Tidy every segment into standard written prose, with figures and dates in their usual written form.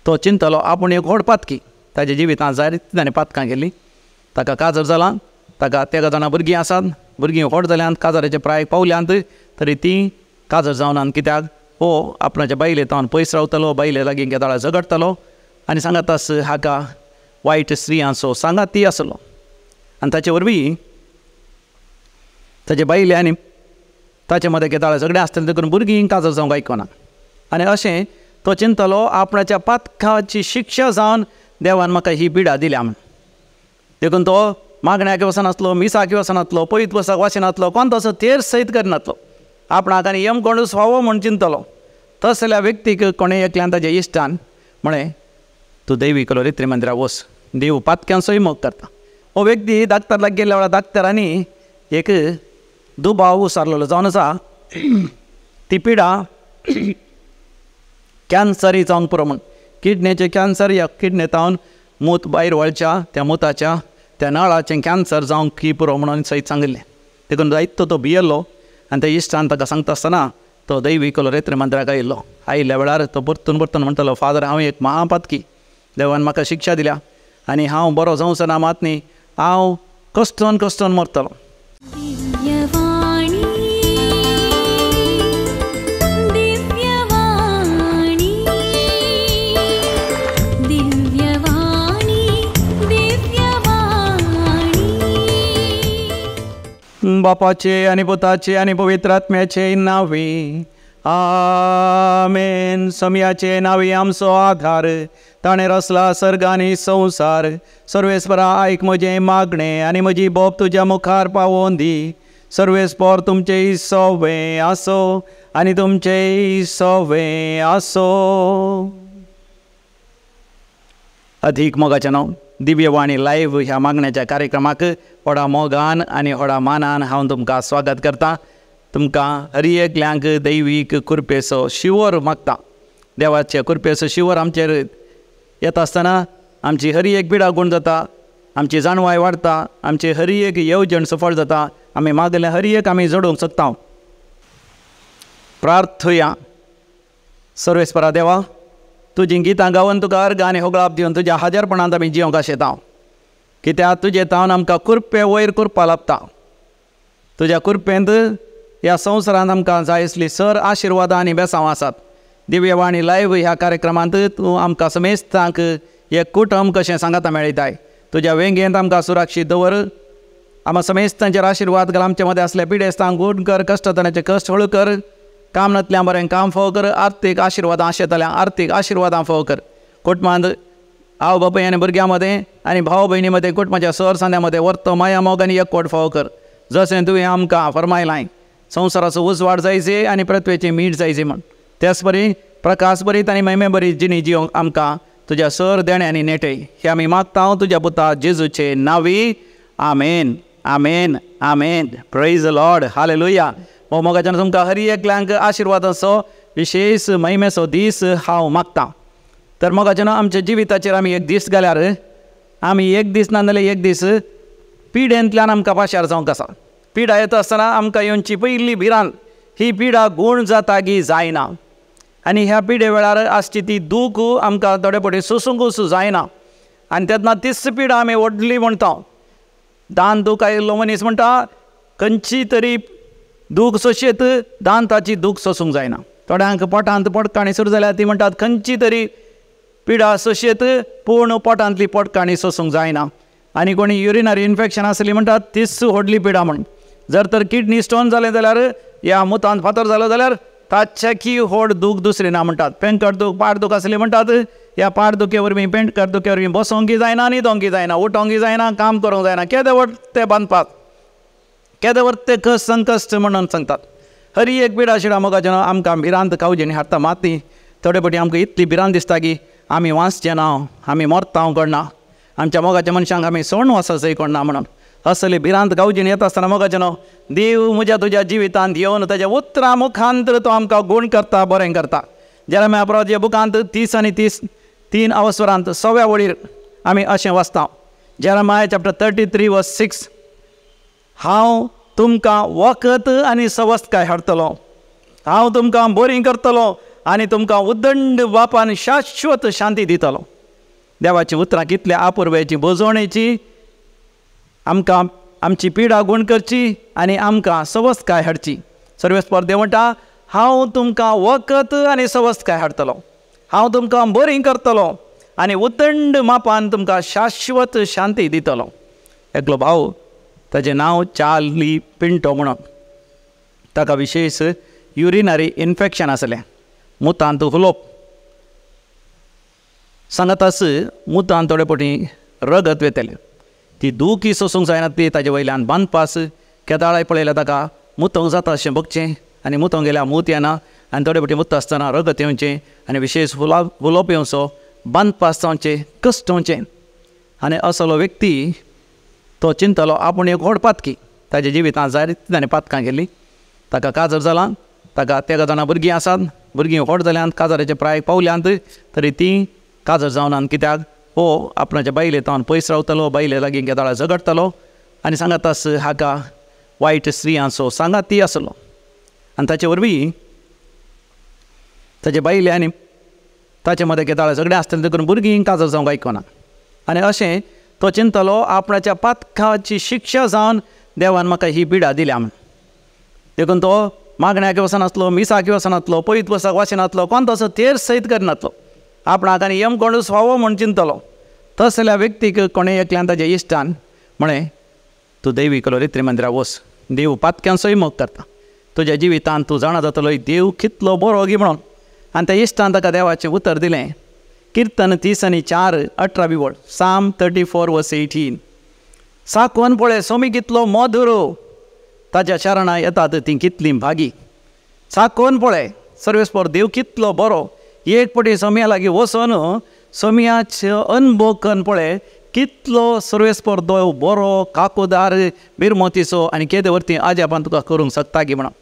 तो चिंतलो आपूण एक व्हड पातकी, ताज्या जिवितांत जाय ताणें पातकां केल्लीं, ताका काजर जालां, ताका तेगा जाणां भुरगीं आसात, भुरगीं व्हड जाल्यांत, काजाराचे प्रायेक पावल्यांत, तरी तीं काजर जावनात. कित्याक हो आपणाच्या बायले तावन पयस रावतालो, बायले लागीं केदाळा झगडटालो आनी सांगातास हाका वायट स्त्रियांचो सांगाती आसलो आनी ताचे वरवीं ताचे बायले आनी ताचे मदें केदाळा झगडें आसतलें, देखून भुरगीं काजर जावंक आयकना. आनी अशें तो चिंतलो आपणाच्या पातकाची शिक्षा जावन देवान म्हाका ही पिडा दिल्या म्हूण. देखून तो मागण्याक वचनासलो, मिसाक वचनासलो, पयत बसाक वचनासलो, कोण तसो तेर सयत करनासलो, आपणाक आनी यम कोणूच फावो म्हूण चिंतलो. तसल्या व्यक्तीक कोणें एकल्यान ताच्या इश्टान म्हळें, तूं दैवी कलोरित्री मंदिरा वच, देव पातक्यांचोय मोग करता. हो व्यक्ती डाक्टर लागीं गेल्ल्या वेळार डाक्टरांनी एक दुबाव उसारलेलो जावन आसा ती पिडा कॅन्सरी जावंक पुरो म्हूण, किडनेचें कॅन्सर ह्या किडनेतावन मूत भायर वळच्या त्या मुताच्या त्या नळाचें कॅन्सर जावंक की पुरो म्हणून सयत सांगिल्लें. देखून जायतो तो भियेल्लो आनी त्या इश्टान ताका सांगता आसतना तो दैवी कलोरेत्र मंदिराक आयिल्लो. आयिल्ल्या वेळार तो परतून परतून म्हणटालो, फादर हांव एक महापातकी, देवान म्हाका शिक्षा दिल्या आनी हांव बरो जावचो ना मात न्ही, हांव कश्टोन कश्टोन मरतलो. बापाचे आनी पुताचे आनी पवित्र आत्म्याचे नांवी आमेन. समयाचे नांवी आमचो आधार, ताणें रचला सर्ग आनी संवसार. सर्वेस्परा आयक म्हजें मागणें आनी म्हजी बोब तुज्या मुखार पावोवन दी. सर्वेस्पर तुमचें सवें आसो आनी तुमचें सवें आसो. अधीक मोगाचें नांव दिव्यवाणी लायव्ह ह्या मागण्याच्या कार्यक्रमाक व्हडा मोगान आनी व्हडा मानान हांव तुमकां स्वागत करतां. तुमकां हर एकल्यांक दैवीक कृपेचो शिवर मागता. देवाचे कृपेचो शिवर आमचेर येता आसतना आमची हर एक पिडा गूण जाता, आमची जाणवाय वाडटा, आमची हर एक येवजण सफळ जाता, आमी मागलें हर एक आमी जोडूंक शकता. प्रार्थुया. सर्वेस्परा देवा, तुजीं गितां गावन तुका अर्घ आनी होगळाप दिवन तुज्या हाजरपणांत आमी जिवंक आशेता. कित्याक तुजे तावन आमकां कृपे वयर कृपा लाबता. तुज्या कृपेंत ह्या संवसारांत आमकां जाय आसली सर आशिर्वादां आनी बेसांव आसात. दिव्यवाणी लायव्ह ह्या कार्यक्रमांत तूं आमकां समेस्तांक एक कुटुंब कशें सांगाता मेळयताय. तुज्या वेंगेंत आमकां सुरक्षीत दवर. आमकां समेस्तांचेर आशिर्वाद घाल. आमचे मदें आसल्या पिडेस्तांक गूण कर, कश्टतण्याचे कश्ट हळू कर, काम नातल्या बरें काम फोव कर, आर्थीक आशिर्वादां आशेतल्या आर्थीक आशिर्वादां फोव कर. कुटुंबांत आवय बापूय आनी भुरग्यां मदें आनी भाव भयणी मदें कुटुंबाच्या सर सांद्या मदें वर्तो माया मोग आनी एकवट फोव कर. जशें तुवें आमकां फरमायलां संवसाराचो उजवाड जायचे आनी पृथ्वेचें मीठ जायचे म्हूण, त्याच परी प्रकाश बरीत आनी महिमे बरी जिणी जिवंक आमकां तुज्या सर देणे आनी नेटे हे आमी मागता तुज्या पुता जेजूचे नांवी. आमेन, आमेन, आमेन. Praise Lord, hallelujah. हो मोगाच्यान तुमकां हर एकल्यांक आशिर्वादाचो विशेश महिमेचो दीस हांव मागता. तर मोगाच्यान आमच्या जिविताचेर आमी एक दीस घाल्यार आमी एक दीस ना जाल्यार एक दीस पिडेंतल्यान आमकां पाशार जावंक आसा. पिडा येता आसतना आमकां येवची पयली भिरांत ही पिडा गूण जाता की जायना आनी ह्या पिडे वेळार आसची ती दूख आमकां थोडे फावटी सोंसूंकूच जायना आनी तेन्ना तीच पिडा आमी व्हडली म्हणटा. दान दूख आयिल्लो मनीस म्हणटा खंयची तरी दूख सोंशेत, दांताची दूख सोंसूंक जायना. थोड्यांक पोटांत पोटकाणी सुरू जाल्यार ती म्हणटात खंयची तरी पिडा सोंशेत पूण पोटांतली पोटकाणी सोंसूंक जायना. आनी कोणी युरिनरी इन्फेक्शन आसली म्हणटात तीच व्हडली पिडा म्हण. जर तर किडनी स्टोन जालें जाल्यार या मुतांत फातर जालो जाल्यार ताच्याकी व्हड दूख दुसरी ना म्हणटात. पेंकट दूख पाड दूख आसली म्हणटात ह्या पाड दुखे वरवीं पेंटकर दुखे वरवीं बसोंकी जायना, न्हिदोंकी जायना, उठोंकी जायना, काम करूंक जायना, केदे व्हड ते बांदपाक केदे व्हड ते कश्ट संकश्ट म्हणून सांगतात. हरी एक पिडा शिडा मोगाचें आमकां भिरांत कावजेणी हाडटा माती. थोडे फावटी आमकां इतली भिरांत दिसता की आमी वांचचे ना, आमी मरता कोणना, आमच्या मोगाच्या मनशांक आमी सोडून वचचें कोणना म्हणून असली भिरांत गावजीन येता आसतना मोगाचें न्हू देव म्हज्या तुज्या जिवितांत येवन ताज्या उतरां मुखांत तो आमकां गूण करता, बरें करता. जेरेमिया प्रवादाच्या बुकांत 30 आनी 33 अवसरांत 6व्या वळीर आमी अशें वाचता. जेरेमिया चॅप्टर 33 वर्स 6, हांव तुमकां वखद आनी सवस्तकाय हाडटलो, हांव तुमकां बरीं करतलो, आनी तुमकां उदंड बापान शाश्वत शांती दितलो. देवाचीं उतरां कितल्या आपुरब्याची, भोजवणेची, आमकां आमची पिडा गूण करची आनी आमकां सवस्तकाय हाडची. सर्वेस्पर देव म्हणटा, हांव तुमकां वखद आनी सवस्तकाय हाडटलो, हांव तुमकां बरी करतलो आनी उदंड मापान तुमकां शाश्वत शांती दितलो. एकलो भाव, ताजें नांव चार्ली पिंटो म्हणून, ताका विशेश युरिनरी इन्फेक्शन आसलें, मुतांत हुलोप. सांगातास मुतांत थोडे फावटी रगत वेतलें, ती दुखी सोसूंक जायना ती ताजे वयल्यान बांदपास. केदाळाय पळयल्यार ताका मुतोंक जाता अशें भोगचें आनी मुतोंक गेल्यार मूत येना आनी थोडे फावटी मुत्ता आसतना रगत येवचें आनी विशेश हुलोप येवचो, बांदपास जावचें, कश्ट जावचें. आनी असलो व्यक्ती तो चिंतलो आपूण एक व्हड पातकी, ताज्या जिवितांत जाय ताणें पातकां केल्लीं. ताका काजर जालां, ताका तेगा जाणां भुरगीं आसात, भुरगीं व्हड जाल्यांत, काजाराचे प्रायेक पावल्यांत, तरी तीं काजर जावनात. कित्याक हो आपणाच्या बायले तावन पयस रावतलो, बायले लागीं केदाळा झगडटलो आनी सांगातास हाका वायट स्त्रियांचो सांगाती आसलो. आनी ताचे वरवीं ताचे बायले आनी ताचे मदें केदाळा झगडें आसतलें, देखून भुरगीं काजर जावंक आयकना. आनी अशें तो चिंतलो आपणाच्या पातकाची शिक्षा जावन देवान म्हाका ही पिडा दिल्या म्हूण. देखून तो मागण्याक वचनासलो, मिसाक वचनासलो, पयत बसाक वाचनासलो, कोण तसो तेर सयत करनासलो, आपणाक आनी यम कोणूच फावो म्हूण चिंतलो. तसल्या व्यक्तीक कोणें एकल्यान ताज्या इश्टान म्हळें, तूं देवी कलोरित्री मंदिरा वच, देव पातक्यांचोय मोग करता, तुज्या जिवितांत तूं जाणा जातलो देव कितलो बरो गी म्हणून. आनी त्या इश्टान ताका देवाचें उतर दिलें. किर्तन 34:18 वळ, साम 34:18. साकून पळय सोमी कितलो मधुर, ताज्या शरणां येतात तीं कितलीं भागी. साकून पळय सर्वेस्पर देव कितलो बरो, एक पटी सोम्या लागीं वचून सोम्याचे अनुभव करून पळय कितलो सर्वेस्पर देव बरो, काकुदार, बिरमोतीचो आनी केदे वरती आजापान तुका करूंक शकता की म्हणून.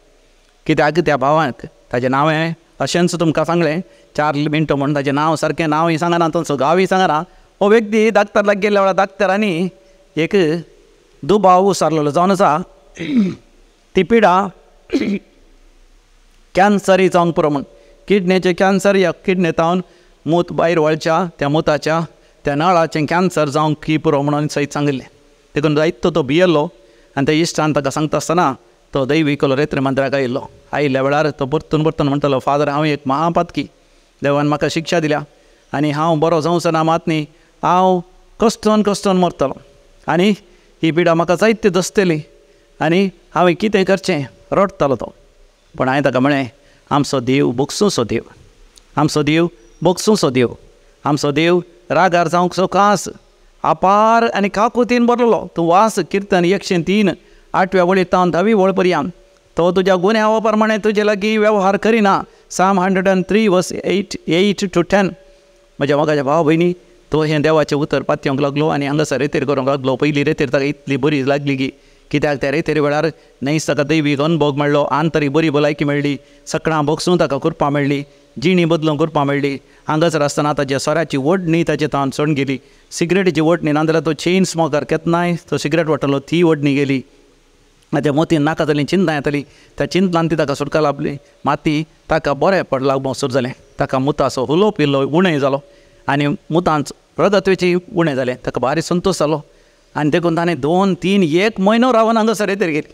कित्याक त्या भावाक ताजें नांव हें अशेंच तुमकां सांगलें, चार्ली मिंटो म्हणून ताजें नांव, सारकें नांवूय सांगना, तांचो गांवूय सांगना. हो व्यक्ती डाक्टर लागीं गेल्ल्या वेळार डाक्टरांनी एक दुबाव उसारलेलो जावन आसा, ती पिडा कॅन्सरी जावंक पुरो म्हूण, किडनेचें कॅन्सर या किडनेतावन मूत भायर वळच्या त्या मुताच्या त्या नळाचें कॅन्सर जावंक की पुरो म्हणून सयत सांगिल्लें. देखून जायतो तो भियेल्लो आनी त्या इश्टान ताका सांगता आसतना तो दैवी कलोरेत्र मंदिराक आयिल्लो. आयिल्ल्या वेळार तो परतून परतून म्हणटालो, फादर हांव एक महापातकी, देवान म्हाका शिक्षा दिल्या आनी हांव बरो जावचो ना मात न्ही, हांव कश्टोन कश्टोन मरतलो आनी ही पिडा म्हाका जायते दसतली आनी हांवें कितें करचें, रडटालो तो. पूण हांवें ताका म्हळें, आमचो देव बोगसूंचो देव, आमचो देव बोगसूंचो देव, आमचो देव रागार जावंक कास अपार आनी काकुतीन भरलेलो. तूं वास किर्तन 103 8व्या वळी तावन 10वी वळ पर्यंत, तो तुज्या गुन्यांवा प्रमाणे तुजे लागीं वेव्हार करिना. साम 103 8 to 10. म्हज्या मोगाच्या भाव भयणी, तो हें देवाचें उतर पातयेवंक लागलो आनी हांगासर रेतेर करूंक लागलो. पयली रेतेर ताका इतली बरी लागली की कित्याक त्या रेतेर वेळार न्हयच ताका दैवीक अनुभव मेळ्ळो, आंतरीक बरी भलायकी मेळ्ळी, सकळां भोगसून ताका कुरपां मेळ्ळी, जिणी बदलूंक कुरपां मेळ्ळी. हांगासर आसतना ताच्या सोऱ्याची ओडणी ताचे तावन सोडून गेली, सिगरेटीची ओडणी, नाजाल्यार तो चेन स्मोकर केन्नाय तो सिगरेट वाडटलो, ती ओडणी गेली. ताच्या मोतीन नाका जालीं चिंतां येतालीं, त्या चिंतनान ती ताका सुटका लाभली. माती ताका बरें पड लागपाक सुरू जालें, ताका मुताचो हुलोप इल्लो उणें जालो आनी मुतांत रगतवेची उणें जालें, ताका भारी संतोश जालो. आनी देखून ताणें 2-3 1 म्हयनो रावन हांगासर रेतेर गेली.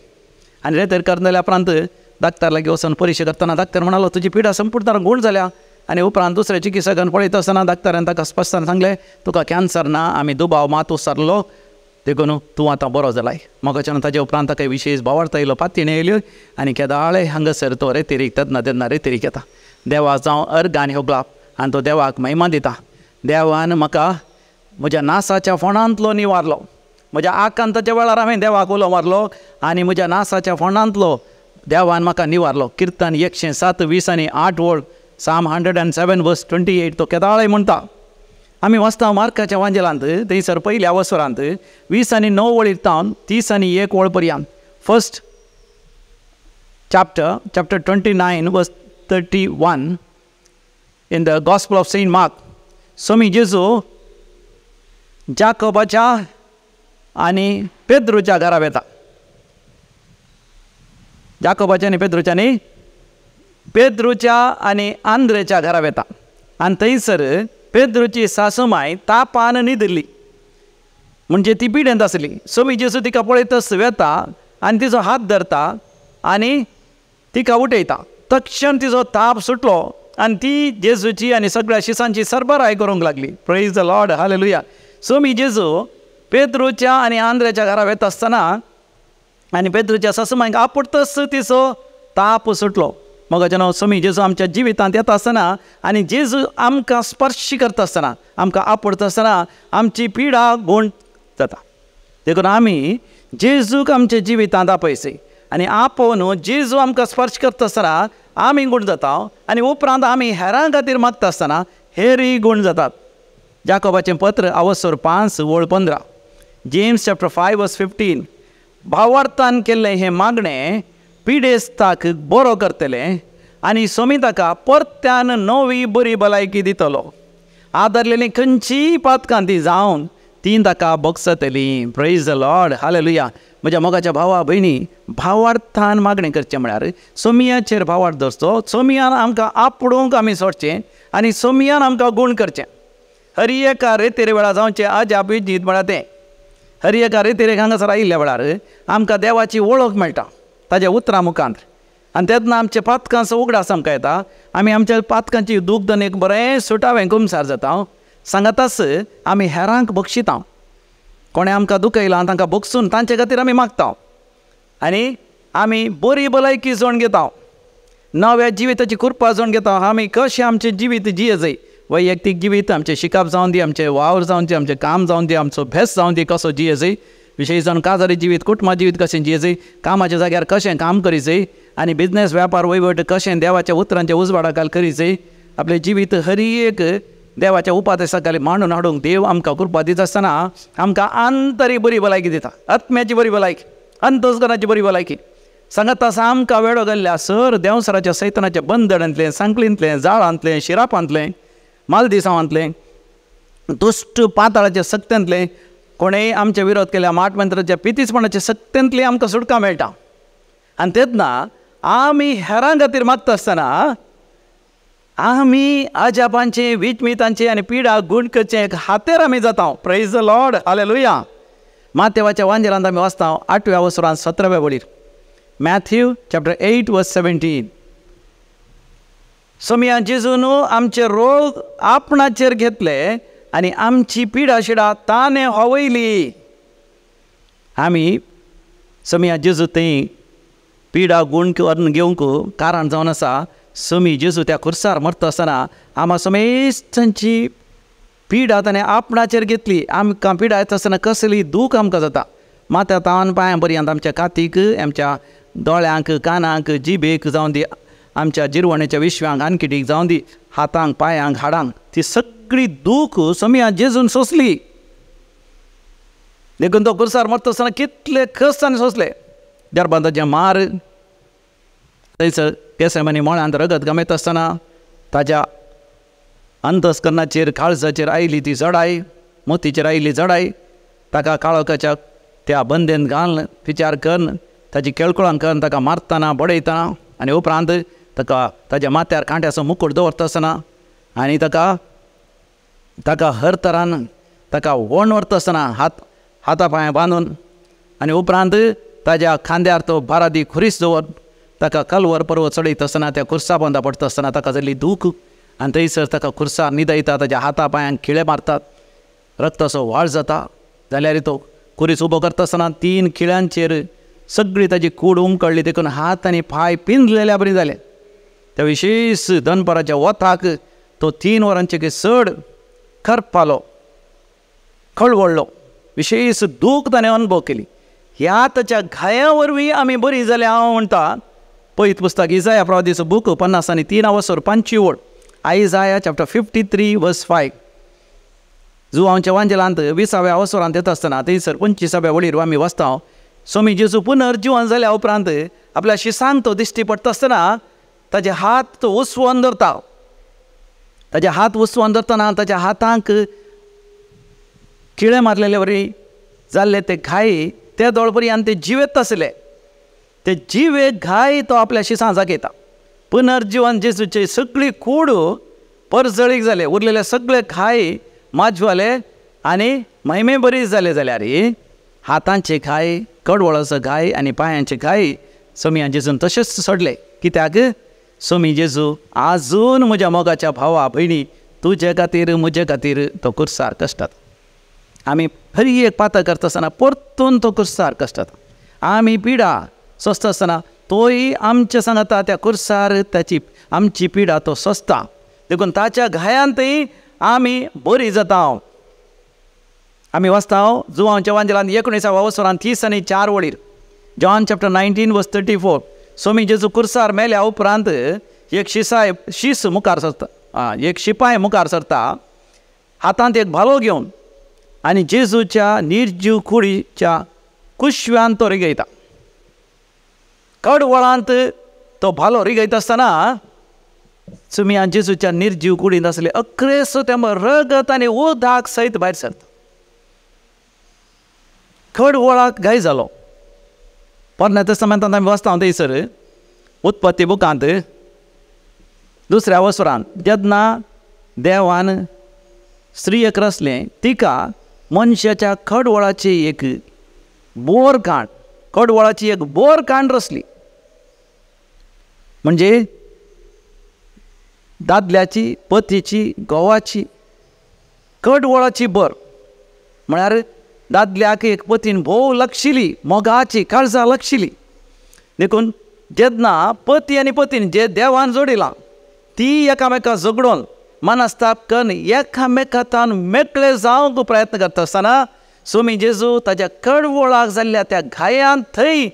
आनी रेतेर करून जाल्या उपरांत डाक्टर लागीं वचून परिक्षा करतना डाक्टर म्हणालो, तुजी पिडा संपूर्ण गूण जाल्या. आनी उपरांत दुसऱ्या चिकित्सकान पळयता आसतना डाक्टरान ताका स्पश्टतान सांगलें, तुका कॅन्सर ना, आमी दुबाव मात उसारलो, देखून तूं आतां बरो जालाय. मोगाच्यान ताजे उपरांत ताका विशेश भावार्थ आयलो, पातयेन येयल्यो आनी केदाळे हांगासर तो रेतेरीक तेन्ना तेन्ना रेतेरीक येता. देवा जावं अर्ग आनी होगलाप आनी तो देवाक महिमा दिता. देवान म्हाका म्हज्या नासाच्या फोंडांतलो निवारलो, म्हज्या आकांताच्या वेळार हांवें देवाक उलो मारलो आनी म्हज्या नासाच्या फोंडांतलो देवान म्हाका निवारलो. किर्तन 107 20 आनी 8 वळ, साम 107 28 तो केदाळय म्हणटा. आमी वाचता मार्काच्या वांजेलांत थंयसर पयल्या वसरांत 20 आनी 9 वळीर तावन 30 आनी 1 वळ पर्यंत, first chapter 29 verse 31 in the gospel of Saint Mark. Swami जेजू जाकोबाच्या आनी पेद्रूच्या घरा वेता. जाकोबाच्या आनी पेद्रूच्या न्ही पेद्रूच्या आनी आंद्रेच्या घरा वेता आनी थंयसर पेद्रूची सासूमाय तापान न्हिदिल्ली, म्हणजे ती पिडेंत आसली. सोमी जेजू तिका पळयतच वेता आनी तिचो हात धरता आनी तिका उठयता. तक्षण तिचो ताप सुटलो आनी ती जेजूची आनी सगळ्या शिसांची सरबराय करूंक लागली. Praise the Lord, hallelujah. Somi जेजू पेद्रूच्या आनी आंद्रेच्या घरा वेता आसतना आनी पेद्रूच्या सासूमायक आपुडतच तिचो ताप सुटलो. मगाचें नांव सोमी जेजू आमच्या जिवितांत येता आसतना आनी जेजू आमकां स्पर्श करता आसतना, आमकां आपुडता आसतना आमची पिडा गुण जाता. देखून आमी जेजूक आमच्या जिवितांत आपयचे आनी आपोवन जेजू आमकां स्पर्श करता आसतना आमी गूण जाता आनी उपरांत आमी हेरां खातीर मागता आसतना हेरूय गूण जातात. जाकोबाचें पत्र अवसर 5:15, जेम्स चॅप्टर 5:15. भावार्थान केल्लें हें मागणें पिडेस्ताक बरो करतलें आनी सोमी ताका परत्यान नवी बरी भलायकी दितलो. आदारलेली खंयचीय पातकां ती जावन ती ताका बगसतली. Praise the Lord, hallelujah. म्हज्या मोगाच्या भावा भयणी, भावार्थान मागणें करचें म्हळ्यार सोमियाचेर भावार्थ दवरचो. सोमियान आमकां आपडूंक आमी सोडचें आनी सोमियान आमकां गूण करचें. हर एका रेतेरे वेळार जावचें अजाप विजीत म्हळ्यार तें. हर एका रेतेरेक हांगासर आयिल्ल्या वेळार आमकां देवाची वळख मेळटा ताज्या उतरां मुखांत आनी तेन्ना आमच्या पातकांचो उगडास आमकां येता. आमी आमच्या पातकांची दूख दन एक बरें सुटावें कुमसार जाता. सांगाताच आमी हेरांक बक्षिता. कोणें आमकां दुखयलां तांकां बगसून तांचे खातीर आमी मागता आनी आमी बरी भलायकी जोड घेता, नव्या जिविताची कृपा जोड घेता. आमी कशें आमचें जिवीत जिये, वैयक्तीक जिवीत आमचें शिकप जावन दी, आमचें वावर जावन दी, आमचें काम जावन दी, आमचो भेस जावन दी, कसो जिये, विशेश जावन काजारी जिवीत, कुटुंबा जिवीत कशें जिये, कामाच्या जाग्यार कशें काम करीचें आनी बिजनेस व्यापार वयवट कशें देवाच्या उतरांच्या उजवाडाखाल करीचें. आपलें जिवीत हर एक देवाच्या उपादेशा खाली मांडून हाडूंक देव आमकां कृपा दिता आसतना आमकां आंतरीक बरी भलायकी दिता, आत्म्याची बरी भलायकी, अंतस्करणाची बरी भलायकी. सांगत आसा आमकां वेडो गेल्ल्या सर देंवसराच्या सैतनाच्या बंधनांतलें, सांकळींतलें, जाळांतलें, शिरापांतलें, मालदिसांवांतलें, दुश्ट पाताळाच्या सक्त्यांतलें, कोणेय आमचे विरोध केल्या माटमंत्राच्या पितीसपणाच्या सक्त्यांतली आमकां सुटका मेळटा. आनी तेन्ना आमी हेरां खातीर मागता आसतना आमी अजापांचे, विचमितांचे आनी पिडा गूण करचें एक हातेर आमी जाता. Praise the Lord, hallelujah. मातेवाच्या वांजेलांत आमी वाचता 8व्या वसरान 17व्या वळीर, मॅथ्यू चॅप्टर 8:17. सोमिया जेजून आमचे रोग आपणाचेर घेतले आनी आमची पिडा शिडा ताणें होवयली. आमी सोमिया जेजू थंय पिडा गूण करून घेवंक कारण जावन आसा. सोमी जेजू त्या खुर्सार मरता आसतना आमा समेस्तांची पिडा ताणें आपणाचेर घेतली. आमकां पिडा येता आसतना कसली दूख आमकां जाता, माथ्या तावन पांयां पर्यंत, आमच्या कातीक, आमच्या दोळ्यांक, कानांक, जिबेक जावन दी, आमच्या जिरवणेच्या विश्वांक, आनकिटीक जावन दी, हातांक, पांयांक, हाडांक, ती सगळी दूख सोमिया जेजून सोंसली. देखून तो खुर्सार मरता आसतना कितले कश्ट ताणें सोंसले. दरबांताचें मार, थंयसर केसमानी मळांत रगत गमयता आसतना ताज्या अंतस्करणाचेर, काळजाचेर आयली ती जडाय, मोतीचेर आयली जडाय, ताका काळोखाच्या त्या बंदेन घालून विचार करून ताजी केळकुळां करून ताका मारतना, बडयतना आनी उपरांत ताका ताज्या माथ्यार कांट्याचो मुकूट दवरता आसतना आनी ताका ताका हर तरान ताका वण व्हरता आसतना हाता पांय बांदून आनी उपरांत ताज्या खांद्यार तो बारादी खुरीस दवर ताका कलवर पर्वत चडयता आसतना त्या खुर्सा पोंदा पडटा आसतना ताका जाल्ली दूख आनी थंयसर ताका खुर्सा न्हिदयता, ताज्या हाता पांयांक खिळे मारतात, रक्ताचो व्हाळ जाता. जाल्यार तो खुरीस उबो करता आसतना 3 खिळ्यांचेर सगळी ताजी कूड उमकळ्ळी, देखून हात आनी पांय पिंजलेल्या बरी जाले. त्या विशेश दनपाराच्या वताक तो 3 वरांचे चड करपालो, खळवळ्ळो, विशेश दूख ताणें अनुभव केली. ह्या ताच्या घाया वरवीं आमी बरी जाल्या हांव म्हणटा. पयत पुस्तक इजाया प्रवादीचो बूक 53 वसर 5 ओळ, आयजाया चॅप्टर 53 वर्स 5. जुवांच्या वांजेलांत 20व्या अवसरांत येता आसतना थंयसर 25व्या वळीर आमी वाचता, स्वामी जेजू पुनर्जिवन जाल्या उपरांत आपल्या शिसांक तो दिश्टी पडटा आसतना ताजे हात तो उसवून धरता. ताजे हात उसवून धरतना ताच्या हातांक खिळे मारलेले वरी जाल्ले ते घाय ते दोळपरी आनी ते जिवेत आसले, ते जिवे घाय तो आपल्या शिसां जागयता. पुनर्जिवन जेजूचे सगळी कूड परजळीक जाले, उरलेले सगळे खाय माजवाले आनी महिमे बरी जाले. जाल्यार हातांचे घाय, कडवळाचो घाय आनी पांयांचे घाय सोमया जेजून तशेंच सोडले. कित्याक सोमी जेजू आजून म्हज्या मोगाच्या भावा भयणी तुजे खातीर म्हजे खातीर तो कुर्सार कश्टात. आमी हरी एक पातक करता आसतना परतून तो कुर्सार कश्टात. आमी पिडा सोंसता आसतना तोय आमच्या सांगता त्या कुर्सार ताची आमची पिडा तो सोंसता. देखून ताच्या घायांतय आमी बरी जाता. आमी वाचता जुवांच्या वांजेलान 19व्या वसरान 30 आनी 4 वळीर, जॉन चॅप्टर 19 वर्स 34. सोमी जेजू कुर्सार मेल्या उपरांत एक शिसाय शीस मुखार सरता, एक शिपाय मुखार सरता हातांत एक भालो घेवन आनी जेजूच्या निर्जीव कुडीच्या कुशव्यान तो रिगयता. कडवळांत तो भालो रिगयता आसतना सुमिया जेजूच्या निर्जीव कुडींत आसले अक्रेसो तें रगत आनी उदक सयत भायर सरता. कडवळाक घाय जालो. पोरण्या तेस्तामेंतांत आमी वाचता थंयसर उत्पत्ती बुकांत 2ऱ्या वसरान जेन्ना देवान स्त्रियेक रचलें तिका मनशाच्या कडवळाची एक बोर कांड, कडवळाची एक बोर कांड रचली. म्हणजे दादल्याची पतीची घोवाची कडवळाची बर, म्हळ्यार दादल्याक एक पतीन भोव लक्षिली मोगाची काळजा लक्षिली. देखून जेन्ना पती आनी पतीन जे देवान जोडिलां ती एकामेका झगडोन मनस्ताप करून एकामेकांतान मेकळे जावंक प्रयत्न करता आसतना सोमी जेजू ताच्या कडवळाक जाल्ल्या त्या घायांत थंय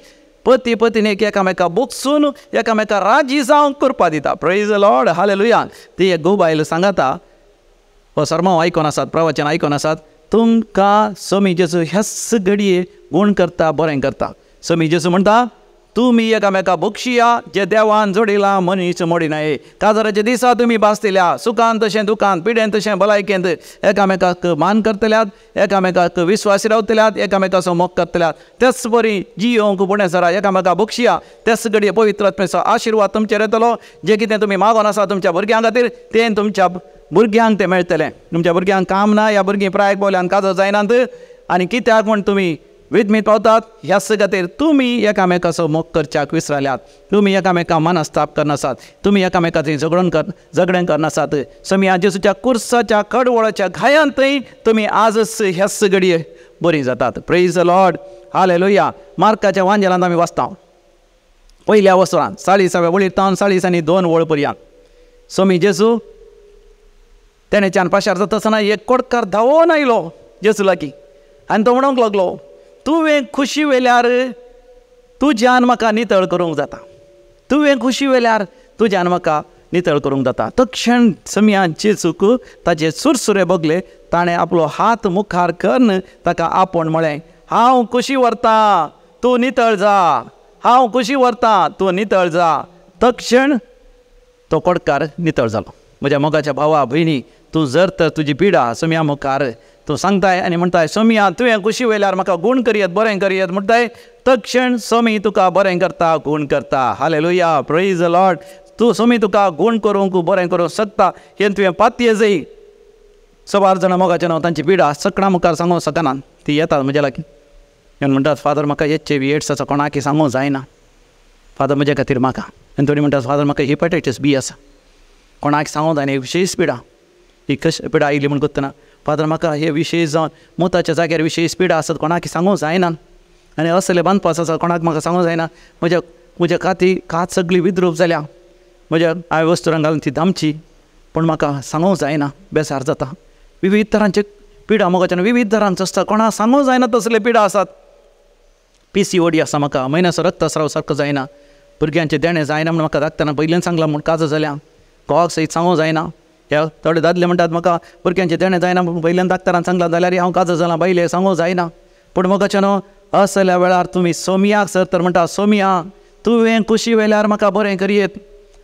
पती पतीन एकामेका बोगसून एकामेका राजी जावंक करपा दिता. Praise the Lord, hallelujah. ती एक घोव बायल सांगता, हो सरमांव आयकोन आसात, प्रवचन आयकोन आसात, तुमकां सोमी जेजू ह्याच घडये गूण करता, बरें करता. सोमी जेजू म्हणटा तुमी एकामेका बक्षिया जे देवान जोडिलां मनीस मोडिनाये. काजाराच्या दिसा तुमी भासतल्या सुखान तशें दुखान, पिडेन तशें भलायकेंत एकामेकाक मान करतल्यात, एकामेकाक विस्वासी रावतल्यात, एकामेकाचो मोग करतल्यात. तेच बरी जियोंक पुणें सरा एकामेका बक्षिया. तेच घडये पवित्र आत्म्याचो आशिर्वाद तुमचेर येतलो. जें कितें तुमी मागोन आसा तुमच्या भुरग्यां खातीर तें तुमच्या भुरग्यांक तें मेळटलें. तुमच्या भुरग्यांक काम ना, ह्या भुरगीं प्रायक पावल्यान काजर जायनात आनी कित्याक म्हूण तुमी विदमीत पावतात ह्याच खातीर तुमी एकामेकाचो मोग करच्याक विसरल्यात, तुमी एकामेका मनस्ताप करनासात, तुमी एकामेकाची झगडें करनासात. सोमया जेजूच्या कुर्साच्या कडवळाच्या घायांतय तुमी आजच ह्याच घडये बरीं जातात. Praise the Lord, hallelujah. मार्काच्या वांजेलांत आमी वाचता 1ल्या वसरान 40व्या वळीर तावन 40 आनी 2 वळ पर्यंत. सोमी जेजू तेणेच्यान पाशार जाता आसतना एक कोडकार धांवोन आयलो जेजू लागीं आनी तो म्हणूंक लागलो, तुवें खुशी वेल्यार तुज्यान म्हाका नितळ करूंक जाता, तुवें खुशी वेल्यार तुज्यान म्हाका नितळ करूंक जाता. तक्षण समिया जेजूक ताजे सुरसुरे बगले, ताणें आपलो हात मुखार करून ताका आपोवन म्हळें, हांव खुशी व्हरता तूं नितळ जा, हांव खुशी व्हरता तूं नितळ जा. तक्षण तो कोडकार नितळ जालो. म्हज्या मोगाच्या भावा भयणी, तूं जर तर तुजी पिडा सोमया मुखार तूं सांगताय आनी म्हणटाय सोमया तुवें खुशी वयल्यार म्हाका गूण करयत, बरें करयत म्हणटाय, तक्षण सोमी तुका बरें करता, गूण करता. हालेलुया, प्रेज the Lord. तूं सोमी तुका गूण करूंक बरें करूंक शकता हें तुवें पातये जाय. सवार जाणां मोगाचें नांव तांची पिडा सगळ्यां मुखार सांगूंक शकना, ती येतात म्हज्या लागीं येवन म्हणटात, फादर म्हाका HIV AIDS आसा, कोणाकी सांगूंक जायना, फादर म्हज्या खातीर म्हाका. आनी थोडी म्हणटात, फादर म्हाका हिपॅटायटीस बी आसा, कोणाक सांगूंक जायना, विशेश पिडा, ही कशी पिडा आयली म्हूण कोत्तना, फादर म्हाका हे विशेश जावन मुताच्या जाग्यार विशेश पिडा आसत, कोणाक सांगूंक जायना, आनी असले बांदपास आसा, कोणाक म्हाका सांगूंक जायना, म्हज्या म्हज्या काती कात सगळी विद्रूप जाल्या, म्हज्या हांवें वस्तुरां घालून ती दामची, पूण म्हाका सांगूंक जायना, बेजार जाता. विविध तरांचे पिडा मोगाच्यान विविध तरांचो आसता, कोणाक सांगूंक जायना तसले पिडा आसात. PCOD आसा म्हाका, म्हयन्याचो रक्तस्राव सारको जायना, भुरग्यांचें देणें जायना म्हूण म्हाका दाखतना पयल्यान सांगलां म्हूण काजर जाल्या, घोवाक सयत सांगूंक जायना. ह्या थोडे दादले म्हणटात म्हाका भुरग्यांचें देणें जायना म्हूण पयल्यान डाक्टरान सांगलां जाल्यार हांव काजर जालां, बायले सांगूंक जायना. पूण मोगाचें न्हू असल्या वेळार तुमी सोमयाक सर तर म्हणटा, सोमया तुवें खुशी वेल्यार म्हाका बरें करयेत,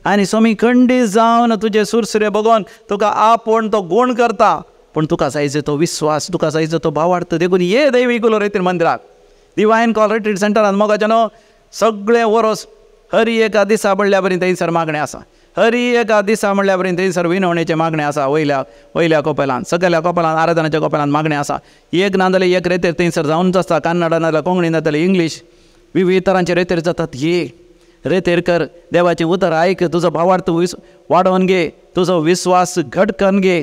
आनी सोमी खंडीत जावन तुजे सुरसुरे बगोन तुका आपोवन तो गूण करता. पूण तुका जायचो तो विस्वास, तुका जायचो तो भावार्थ. देखून ये दैवी कुलो रेतीर मंदिराक, डिवायन कॉल रिट्रीट सेंटरान मोगाचें न्हू सगळें वरोस हरी एका दिसा म्हणल्या बरी थंयसर मागणें आसा, हरी एका दिसा म्हणल्या बरी थंयसर विनवणेचें मागणें आसा. वयल्या वयल्या कोपेलान, सकयल्या कोपेलान, आराधनाच्या कोपेलान मागणें आसा. एक ना जाल्यार एक रेतेर थंयसर जावनच आसता. कन्नडा ना जाल्यार कोंकणी ना जाल्यार इंग्लीश, विविध तरांचे रेतेर जातात. ये रेतेर कर, देवाचें उतर आयक, तुजो भावार्थ वाडोवन घे, तुजो विस्वास घट करून घे,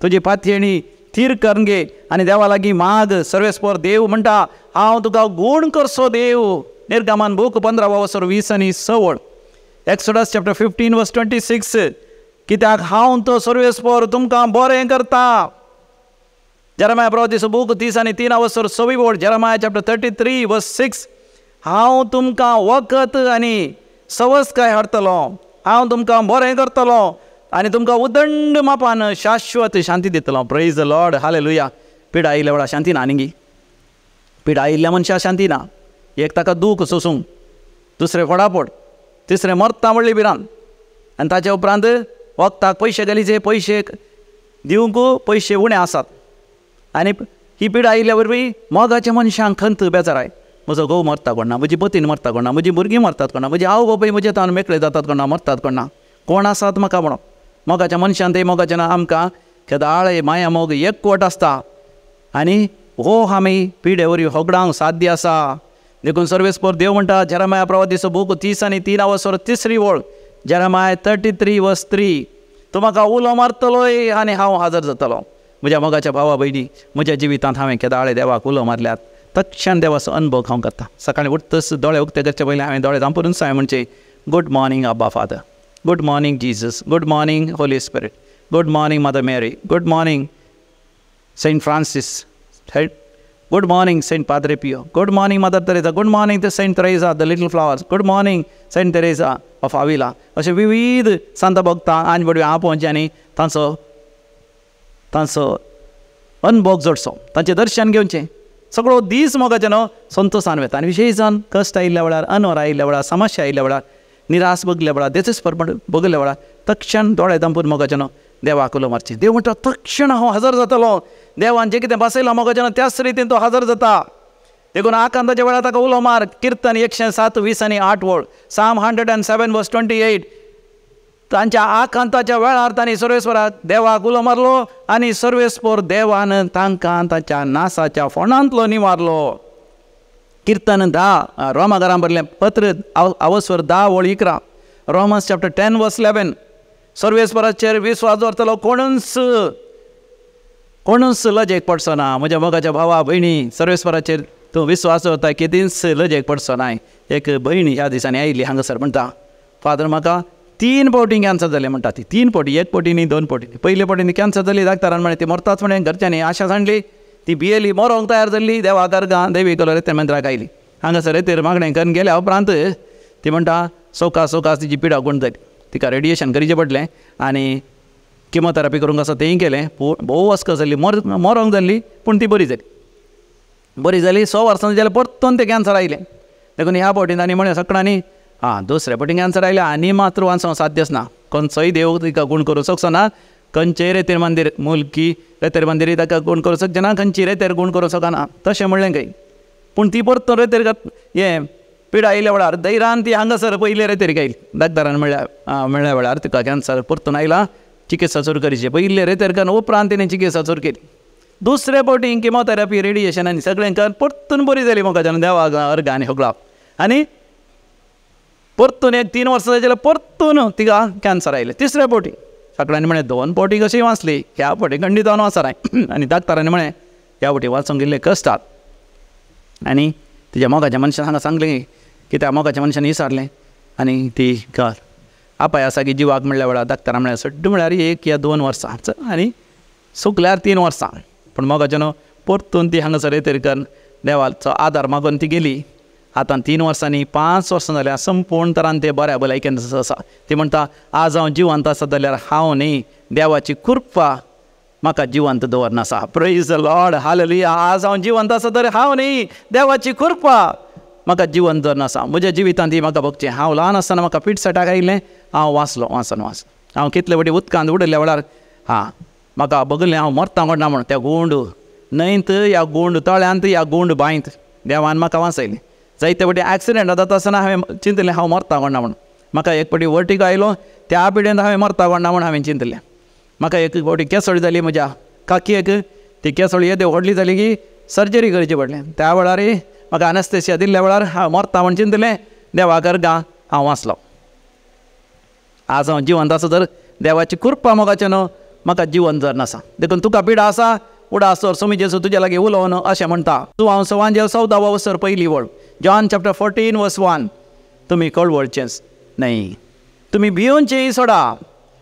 तुजी पातयेणी थीर करून घे आनी देवा लागीं माग. सर्वेस्पर देव म्हणटा हांव तुका गूण करसो देव. निर्गमन बूक 15:26, एक्सोडस चॅप्टर 15:26. कित्याक हांव तो सर्वेस्पर तुमकां बरें करता. जेरेमाया प्रवादीचो बूक 33:6, जेरेमाया चॅप्टर 33:6. हांव तुमकां वखद आनी सवसकाय हाडटलो, हांव तुमकां बरें करतलो आनी तुमकां उदंड मापान शाश्वत शांती दितलो. Praise the Lord, hallelujah. पिडा आयिल्ल्या वेळार शांती ना आनीगी, पिडा आयिल्ल्या मनशाक शांती ना. एक ताका दूख सोसूंक, दुसरें फोडाफोड, तिसरें मरता म्हणली भिरांत, आनी ताच्या उपरांत वखदाक पयशे गलीचे, पयशे दिवंक पयशे उणे आसात. आनी ही पिडा आयिल्ल्या वरवीं मोगाच्या मनशांक खंत बेजाराय, म्हजो घोव मरता कोण ना, म्हजी पतीन मरता कोण ना, म्हजी भुरगीं मरतात कोण ना, म्हजी आवय बापूय म्हजे तावन मेकळे जातात कोण ना, मरतात कोण ना, कोण आसात म्हाका म्हणून. मोगाच्या मनशान ते मोगाच्या ना आमकां केदाळे माया मोग एकवट आसता आनी हो आमी पिडे वरवीं होगडावंक साध्य आसा. देखून सर्वेस्पर देव म्हणटा जेरेमाया प्रवादीचो बूक 33:3, जेरेमाया 33:3, तूं म्हाका उलो मारतलोय आनी हांव हजर जातलो. म्हज्या मोगाच्या भावा भयणी, म्हज्या जिवितांत हांवें केदाळे देवाक उलो मारल्यात, तक्षण देवाचो अनुभव हांव करता. सकाळीं उठतच दोळे उक्ते करचे पयलीं हांवें दोळे धांपूनच हांवें म्हणचें good morning Abba Father, good morning Jesus, good morning Holy Spirit, good morning Mother Mary, good morning Saint Francis, good morning Saint Padre Pio, good morning Mother Teresa, good morning to Saint Teresa the little flowers, good morning Saint Teresa of Avila. अशे विविध संत भक्तां आनी बडवे आपोवचे आनी तांचो तांचो अनुभव जोडचो, तांचें दर्शन घेवचें. सगळो दीस मोगाचें न्हू संतोशान वता. आनी विशेश जावन कश्ट आयिल्ल्या वेळार, अनवर आयिल्ल्या वेळार, समस्या आयिल्ल्या वेळार, निराश बगल्या वेळार, देचेस्पर बगल्या वेळार तक्षण दोळे धांपून मोगाचें न्हू देवाक उलो मारचें. देव म्हणटा तक्षण हांव हजर जातलो. देवान जें कितें बसयलां मोगाचें न्हू त्याच रितीन तो हजर जाता. देखून आकांताच्या वेळार ताका उलो मार. किर्तन 107:20, Psalm 107:28. तांच्या आकांताच्या वेळार तांणी सर्वेस्पराक देवाक उलो मारलो आनी सर्वेस्पर देवान तांकां तांच्या नासाच्या फोंडांतलो निवारलो. किर्तन 10, रोमाघरां भरलें पत्र 10:11, रोमन्स चॅप्टर 10:11. सर्वेस्पराचेर विस्वास दवरतलो कोणूच कोणूच लजेक पडचो ना. म्हज्या मोगाच्या भावा भयणी, सर्वेस्पराचेर तूं विस्वास दवरता केदींच लजेक पडचो ना. एक भयणी ह्या दिसांनी आयिल्ली हांगासर, म्हणटा फादर म्हाका 3 फावटी कॅन्सर जालें. म्हणटा ती 3 फावटी, 1 फावटी न्ही 2 फावटी. पयले फावटी कॅन्सर जाली, डाक्टरान म्हणलें ती मरताच म्हणें. घरच्यांनी आशा सांडली, ती भियेली, मरोंक तयार जाल्ली. देवा दर्गा देवी कलर ते मंदिराक आयली. हांगासर रेतेर मागणें करून गेल्या उपरांत ती म्हणटा सवकास सवकास तिची पिडा गुण जाली. तिका रेडिएशन करचें पडलें आनी किमोथेरपी करूंक आसा तेंय केलें. भोव अस्कस जाल्ली, मरोंक जाल्ली, पूण ती बरी जाली. बरी जाली 100 वर्सां जाल्यार परतून तें कॅन्सर आयलें. देखून ह्या फावटीन तांणी म्हणलें सगळ्यांनी आं दुसऱ्या फावटी कॅन्सर आयलें आनी मात्र वाचोंक साध्यच ना, खंयचोय देव तिका गूण करूंक शकचो ना, खंयचेय रेतेर मंदीर मुलकी रेतेर मंदिरी ताका गूण करूंक शकचें ना, खंयची रेतेर गूण करूंक शकना तशें म्हणलें खंय. पूण ती परतून रेतेर हें पिडा आयिल्ल्या वेळार धैर्यान ती हांगासर पयले रेतेर आयली. डाक्टरान म्हणल्या वेळार तिका कॅन्सर परतून आयला, चिकित्सा सुरू करची. पयले रेतेर करून उपरांत तिणें चिकित्सा सुरू केली. दुसरे फावटी किमोथेरपी, रेडिएशन आनी सगळें करून परतून बरी जाली मोगाच्यान देवाक अर्घ आनी होगळाप. आनी परतून एक 3 वर्सां जाल्यार परतून तिका कॅन्सर आयलें तिसऱ्या फावटी. सगळ्यांनी म्हणलें 2 फावटी कशी वाचली, ह्या फावटी खंडीत जावन वाचना. आनी डाक्टरांनी म्हणलें ह्या फावटी वाचूंक गेल्ले कश्टात. आनी तिच्या मोगाच्या मनशान हांगा सांगलें की त्या मोगाच्या मनशान विचारलें आनी ती कर आपाय आसा की जिवाक म्हणल्या वेळार डाक्टरान म्हणल्यार सड्ड म्हळ्यार 1 या 2 वर्सां आनी सुकल्यार 3 वर्सां. पूण मोगाचें न्हू परतून ती हांगासर येतरी करून देवाचो आदार मागून ती गेली. आतां 3 वर्सांनी 5 वर्सां जाल्यार संपूर्ण तरान ते बऱ्या भलायकेन आसा. ती म्हणटा आज हांव जिवंत आसा जाल्यार हांव न्ही, देवाची कृपा म्हाका जिवंत दवरना आसा. Praise the Lord, hallelujah. आज हांव जिवंत आसा तर हांव न्ही, देवाची कृपा म्हाका जिवंत दवरना आसा. म्हज्या जिवितांत ती म्हाका भोगचें. हांव ल्हान आसतना म्हाका पिट्स अटॅक आयिल्लें, हांव वाचलो वाचन वाच. हांव कितले फावटी उदकांत उडयल्ल्या वेळार हां म्हाका बगलें हांव मरता कोण ना म्हण त्या गुंड न्हंयत या गुंड तळ्यांत या गुंड बांयत देवान म्हाका वाचयलें. जायते फावटी एक्सिडेंट जाता आसतना हांवें चिंतलें हांव मरता कोण ना म्हूण. म्हाका एक फावटी वर्टिगो आयलो त्या पिडेन हांवें मरता कोण ना म्हूण हांवें चिंतलें. म्हाका एक फावटी केसोळी जाली म्हज्या काकयेक, ती केसोळी येदी व्हडली जाली की सर्जरी करची पडली. त्या वेळार म्हाका अनस्थेसिया दिल्ल्या वेळार हांव मरता म्हूण चिंतलें. देवा करगा हांव वाचलो. आज हांव जिवंत आसा तर देवाची कृपा मोगाचें न्हू म्हाका जिवन जर नासा. देखून तुका पिडा आसा उडास तर सोमी जेजू तुज्या लागीं उलोवन अशें म्हणटा. तूं हांव सवांजेल 14 वसर पयली वळ, जॉन चॅप्टर 14 वर्स 1, तुमी कळवळचेंच न्हय, तुमी भियोनचेंय सोडा,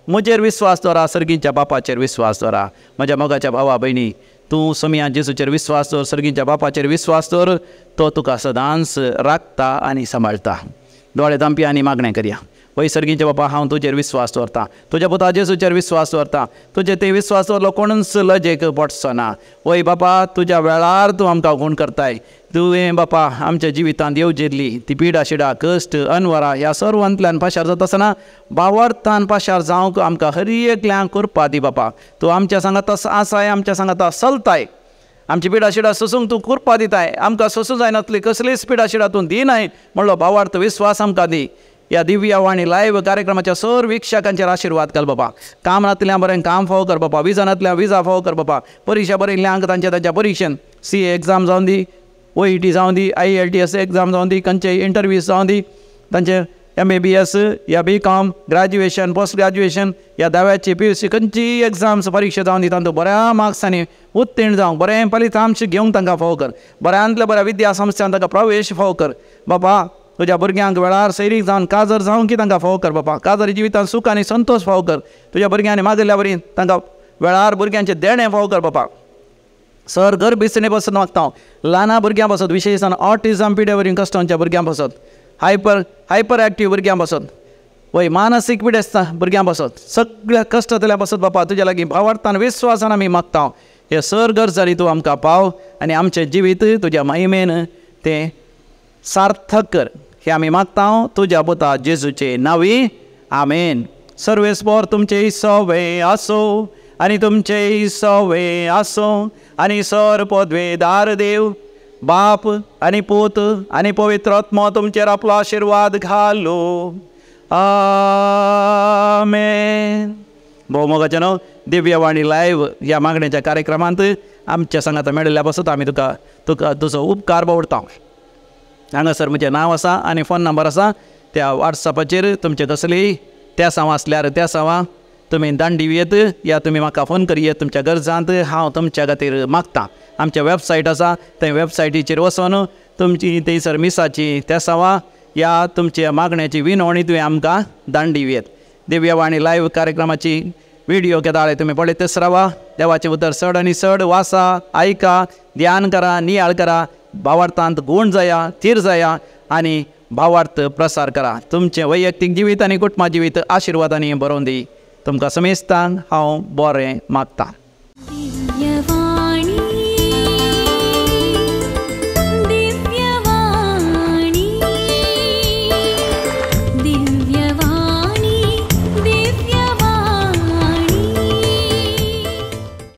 म्हजेर विस्वास दवरा, सर्गीच्या बापाचेर विस्वास दवरा. म्हज्या मोगाच्या भावा भयणी, तूं सोमया जेजूचेर विस्वास दवर, सर्गीच्या बापाचेर विस्वास दवर, तो तुका सदांच राखता आनी सांबाळटा. दोळे धांपया आनी मागणें करया. वय सर्गीचे बापा, हांव तुजेर विस्वास दवरता, तुज्या पुता जेजूचेर विस्वास दवरता, तुजे ते विस्वास दवरलो कोणूच लजेक पडचो ना. वय बापा, तुज्या वेळार तूं आमकां गूण करताय. तुवें बापा आमच्या जिवितांत येवजिल्ली ती पिडा शिडा कश्ट अनवरा ह्या सर्वांतल्यान पाशार जाता आसतना बावडतान पाशार जावंक आमकां हर एकल्यांक करपा दी बापा. तूं आमच्या सांगाता आसाय, आमच्या सांगाता चलताय, आमची पिडा शिडा सोसूंक तूं कृपा दिताय. आमकां सोसूं जायनातली कसलीच पिडा शिडा तूं दिनाय म्हणलो भावार्थ विस्वास आमकां दी. ह्या दिव्य वाणी लायव्ह कार्यक्रमाच्या सर वीक्षकांचेर आशिर्वाद घाल बाबा. काम नातल्या बरें काम फावो कर बाबा, विजा नातल्या विजा फावो कर बाबा, परिक्षा बरयल्ल्यांक तांच्या तांच्या परिक्षेन CA exam जावन दी, OET जावन दी, IELTS exam जावन दी, खंयचे इंटरव्यूज जावन दी, तांचे MBBS या BCom, graduation, post graduation या दाव्याची PUC खंयचीय एग्जाम्स परिक्षा जावन दी, तांतूं बऱ्या मार्क्सांनी उत्तीर्ण जावंक बरें फलितांश घेवंक तांकां फावो कर. बऱ्यांतल्या बऱ्या विद्या संस्थान तांकां प्रवेश फावो कर बाबा. तुज्या भुरग्यांक वेळार सैरीक जावन काजर जावंक की तांकां फावो कर बाबा. काजर जिवितांत सूख आनी संतोश फावो कर. तुज्या भुरग्यांनी मागिल्ल्या वरी तांकां वेळार भुरग्यांचें देणें फावो कर बाबा. सर घर बिसणे पासून मागता हांव, ल्हाना भुरग्यां पासत, विशेषान ऑटिजम पिडे वरी कश्टांच्या भुरग्यां पासत, हायपर एक्टीव भुरग्यां पासत, वय मानसीक पिडेस्ता भुरग्यां पासत, सगळ्या कश्टांतल्या पासत बापा तुज्या लागीं भावार्थान विस्वासान आमी मागता. हे सर गरजांनी तूं आमकां पाव आनी आमचें जिवीत तुज्या महिमेन तें सार्थक कर, हे आमी मागता तुज्या पुता जेजूचे नांवी, आमेन. सर्वेस्पर तुमचे सवे आसो आनी तुमचे सवे आसो आनी सर पदवेदार देव बाप आनी पूत आनी पवित्र आत्मो तुमचेर आपलो आशिर्वाद घालो, आमेन. भोवमोगाचें न्हू दिव्यवाणी लायव्ह ह्या मागण्याच्या कार्यक्रमांत आमच्या सांगाता मेळिल्ल्या पासून आमी तुका तुका तुजो उपकार बावडता. हांगासर म्हजें नांव आसा आनी फोन नंबर आसा, त्या वॉट्सॅपाचेर तुमचे कसलीय तेसांव आसल्यार तेसांवां तुमी दांडी येत या तुमी म्हाका फोन करयेत तुमच्या गरजांत, हांव तुमच्या खातीर मागता. आमच्या वेबसायट आसा, थंय वेबसायटीचेर वचून तुमची थंयसर मिसाची तेसांवां या तुमच्या मागण्याची विनवणी तुवें आमकां दांडी येत. दिव्यवाणी लायव्ह कार्यक्रमाची व्हिडिओ केदाळे तुमी पळयतच रावा. देवाचें उतर चड आनी चड वाचा, आयका, ध्यान करा, नियाळ करा, भावार्थांत गूण जाया, थीर जाया आनी भावार्थ प्रसार करा. तुमचें वैयक्तीक जिवीत आनी कुटुंबा जिवीत आशिर्वादांनी बरोवन दी. तुमकां समेस्तांक हांव बरें मागतां.